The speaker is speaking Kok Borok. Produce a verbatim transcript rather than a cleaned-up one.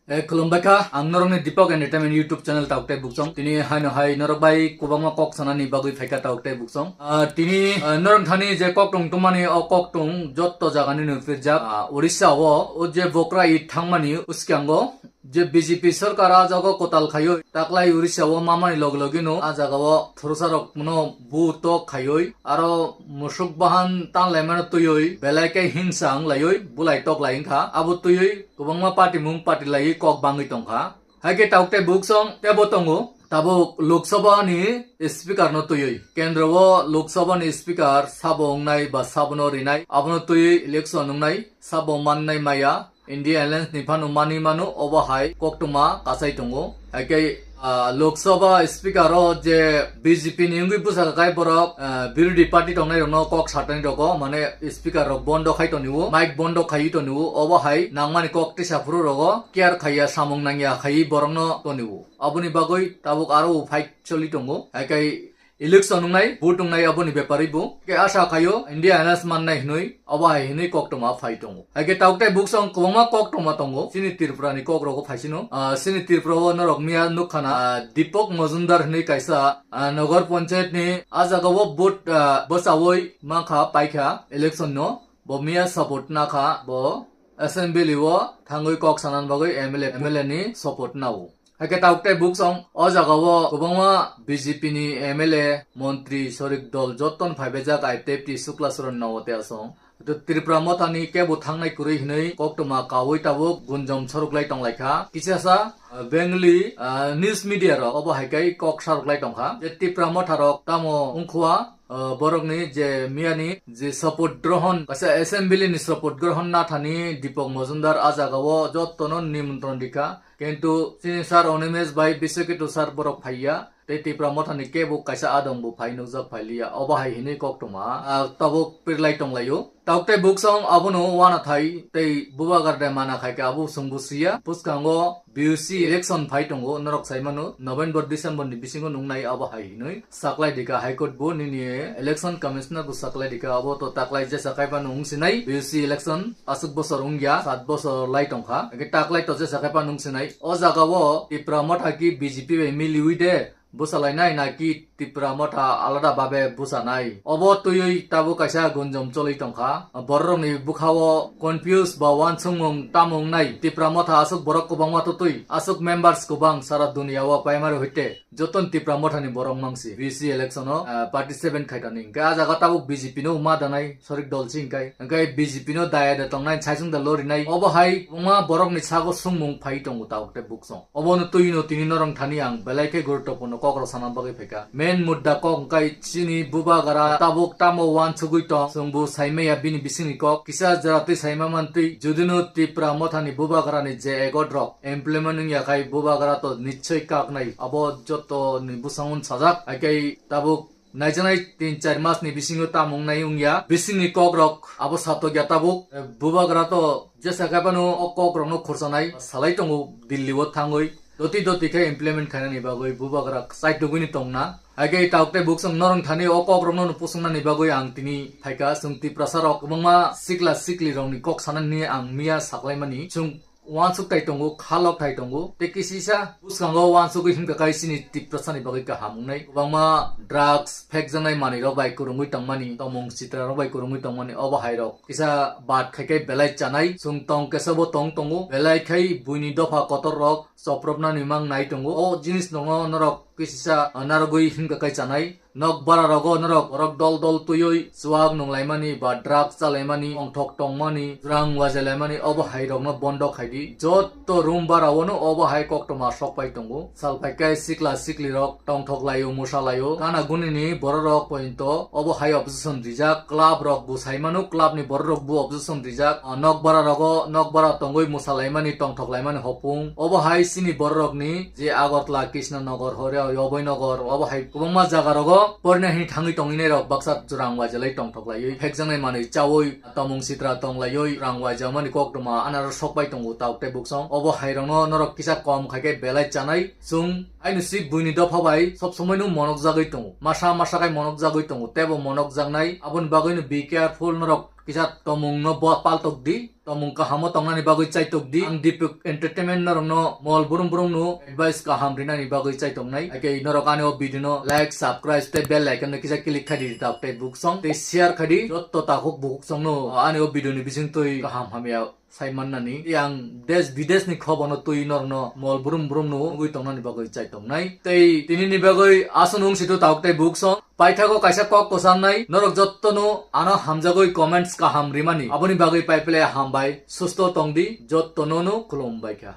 Eh, khulumbai kha, ang norokni Deepak Entertainment YouTube channel Taukte Buksong. Tini haino hai norok bai kwbangma kok sanani bagwi phaikha Taukte Buksong. Ah, tini, ah, norok thani je kok tong tongmani, o kok tong jotto jagani nupirjak. Ah, Odisha o, o je Bokra Eid thangmani uskango, je B J P sarkar a jaga kotal khaiwi, taklai Odisha o mamani logi logi no, a jaga o thursa rok no bu tok khaiwi, aro musuk bahan tan laimano twiwi, belai khe hingsa wng laiwi, bulai tok lai wngkha. Abo twiwi kwbangma party mung party laiwi kok bangwi tongkha. Hai khe Taukte Buksong tebo tongo. Tabuk Lok Sabha ni speaker no twiwi. Kendro o Lok Sabha ni speaker sabo wngnai ba sabo no rinai. Abono twiwi election wngnai. Sabo mannai maya. India Alliance ni phano mani mano obo hai koktwma kasai tongo. Hai khe, ah, Lok Sabha speaker o je B J P ni wngwi bwsa kai borok, ah, birodhi party tongnai rokno kok satani rogo, mane speaker rok bondo khai toniwo, mic bondo khaiwi toniwo, obo hai nangmani kok tisa phuru rogo care khaiya samung nangya khaiwi borokno toniwo. Aboni bagwi tabuk aro fight choli tongo. Hai khe election wngnai, vote wngnai aboni bepari bo. Ke asa khaio, India Alliance mannai hinui, obo hai hinui koktwma phai tongo. Hai khe Taukte Buksong kwbangma koktwma tongo. Chini Tripura ni kok rogo phaisino. Ah, chini Tripura o norok miya nukkhana, ah, Deepak Majumdar hinui kaisa, ah, Nagar Panchayat ni a jaga o vote, ah, bwchaui mankha paikha election no. Bo miya support nakha, bo assembly o thangwi kok sanan bagwi M L A, M L A ni support nao. Hai khe Taukte Buksong o jaga o kwbangma B J P ni M L A, montri, sorik dol joto no phaibaijak, I T F T Sukla Suran Nawate asong. To Tripura Motha ni kebo thangnai kwrwi hinui koktwma kaui tabuk gunjom sorok lai tong lai kha. Kisa sa, ah, Bengali, ah, news media rok obo hai khe kok sarok lai tong kha. Je Tripura Motha rok tamo wngkhua, ah, borok ni je miya ni je support grohon, kaisa assembly ni support grohon nathani Deepak Majumdar a jaga o joto no nimantron rikha. Kintu chini sir Animesh bai Biswaketu sir borok phaiya, tei Tipra Motha ni kebo kaisa adong bo phai nukjak phailiya, obo hai hinui koktwma, ah, tabuk pirlai tonglaio. Tauk tei buksong abono uanathai tei bubagra de mana khaikhe abo chwngbo siya. Bwskango B U C election phai tongo, norok saimano November December ni bisingo nungnai obo hai hinui. Saklai dikha High Court bo nini election commissioner bo saklai dikha, abo to taklai jesa kaiphano wngsinai B U C election aswk bosor wngya, sat bosor lai tongkha. Hingke taklai to jesa kaiphano wngsinai. O jaga o Tipra Motha ki B J P bai miliwi de bwsalainai na ki Tipra Motha alada babe bwsanai? Obo twiwi tabuk kaisa gunjom choli tongkha. Bororokni bwkha o confuse ba uansukmung tamo wngnai? Tipra Motha aswk borok kwbangma twtwi, aswk members kwbang sara dunia o primary hoite. Joton Tipra Motha ni borok mangsi B C election o, ah, participate khai tani. Hingke ah jaga tabuk B J P no ma danai sorik dol si hingkai. Hingke B J P no daya de tongnai, saisung da lori nai. Obo hai wngma borok ni sago sungmung phai tongo tabuk te buksong. Obo no twi no tini norong thani ang belai khe guruttopurno kok rok sana bagwi phaikha. Main mudda kok hingkai chini bubagra tabuk tamo uansugwi tong. Chwngbo saimaya bini bisingni kok. Kisa jora twi saima mantwi judino Tipra Motha ni bubagra ni je egot rok implement wngya khai bubagra to nichoi kaknai, abo joto ni bwskango sajak. Haikai tabuk naijaknai tin char mas ni bisingo tamo wngnai wngya, bisingni kok rok abo satokya tabuk, eh, bubagra to jesa kaiphano o kok rokno khursanai salai tongo Delhi o thangwi doti doti khe implement khainani bagwi bubagra chaitugwini tongna. Haikai tauk tei buksong norong thani o kok rokno puswngnani bagwi ang tini phaikha, chwng Tiprasa rok kwbangma sikla sikli rokni kok sanani ang miya saklaimani. Chwng uansuk tai tongo, khalok tai tongo. Tei kisisa bwskango uansugwi himkha kai chini Tiprasani bagwi kaham wngnai. Kwbangma drugs, phekjaknai manwi rok bai kwrwngwi tongmani, tomung sitra rok bai kwrwngwi tongmani, obo hai rok kisa bad khai khe belai chanai. Chwng tong kesa bo tong tongo. Belai khai buini dopha kotor rok chopropnani mang nai tongo. O jinis nono norok kisisa narwgwi himkha kai chanai. Nok bara rogo norok borok dol dol twiwi chuak nunglaimani ba drugs chalaimani, tongthok tongmani, jwrang wajalaimani, obo hai rokno bondo khaidi. Jotto room bara o no obo hai koktwma sok pai tongo. Sal phaikhe sikla sikli rok tongthok laio, mwsa laio. Gana guni ni borok rok pointo obo hai objection rijak. Club rok bo saimano, club ni borok rok bo objection rijak. Ah, nok bara rogo, nok bara tongwi mwsa laimani, tongthok laimani hopung. Obo hai chini borok rok ni je Agartala, Krishnanagar, hore Oboi Nagar, obo hai kwbangma jaga rogo porina hini thangwi tongwi nai rok baksa jwrang waijalai tongthok laiwi, phekjaknai manwi chawi, tomung sitra tong laiwi, rang waijakmani koktwma anaro sok pai tongo tauk tei buksong. Obo hai rokno norok kisa kom khai khe belai chanai. Chwng aino si buini dopha bai sob somoi no monok jagwi tongo, masa masa khai monok jagwi tongo, tebo monok jaknai. Aboni bagwi no be careful norok. kisa tomung no bo paltok di, tomung kaham o tongnani bagwi chaitok di. Ang Deepak Entertainment norok no mol brum brum no advice kaham rinani bagwi chaitok nai. Ake norok ani o video no like, subscribe tei bell icon no kisa click khai di tak tei buksong tei share khai di. Jotto takhuk buksong no ani o video ni bising twi kaham hamya sai mannani. Tei ang desh bidesh ni khobor no twi norok no mol brum brum no nugwi tongnani bagwi chaitok nai. Tei tini ni bagwi aswk nung situ tak tei buksong. Paithago kaisa kok kwchangnai, norok jotto no ano hamjagwi comments kaham rimani. Aboni bagwi paiple hambai, susto tongdi, jotto no no khulumbai kha.